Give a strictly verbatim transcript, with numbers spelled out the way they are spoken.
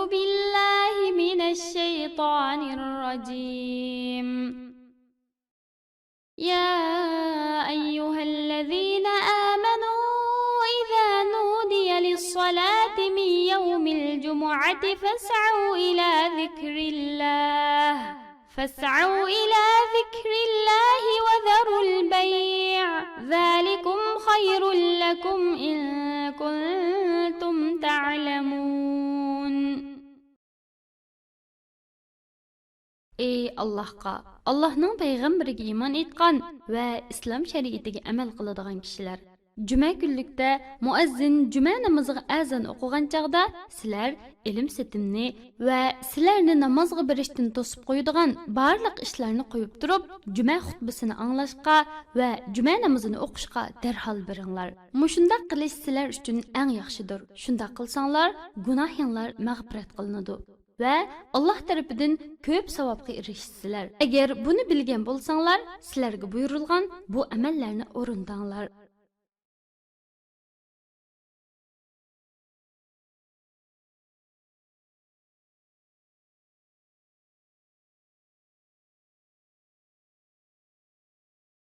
بالله من الشيطان الرجيم. يا أيها الذين آمنوا إذا نودي للصلاة من يوم الجمعة فاسعوا إلى ذكر الله، فاسعوا إلى ذكر الله وذروا البيع، ذلكم خير لكم إن كنتم تعلمون. ئى ئاللاھقا، ئاللاھنىڭ پەيغەمبىرىگە ئىمان ئېيتقان ۋە ئىسلام شەرىئىتىگە ئەمەل قىلىدىغان كىشىلەر! جۈمە كۈنلۈكتە مۇئەززىن جۈمە نامىزىغا ئەزان ئوقۇغان چاغدا سىلەر ئېلىم-سېتىمنى ۋە سىلەرنى نامازغا بېرىشتىن توسۇپ قويىدىغان بارلىق ئىشلارنى قويۇپ تۇرۇپ، جۈمە خۇتبىسىنى ئاڭلاشقا ۋە جۈمە نامىزىنى ئوقۇشقا دەرھال بېرىڭلار. مۇشۇنداق قىلىش سىلەر ئۈچۈن ئەڭ ياخشىدۇر. شۇنداق قىلساڭلار، گۇناھىڭلار مەغپىرەت قىلىنىدۇ ۋە ئاللاھ تەرىپىدىن كۆپ ساۋابقا ئېرىشىسىلەر. ئەگەر بۇنى بىلگەن بولساڭلار، سىلەرگە بۇيرۇلغان بۇ ئەمەللەرنى ئورۇنداڭلار.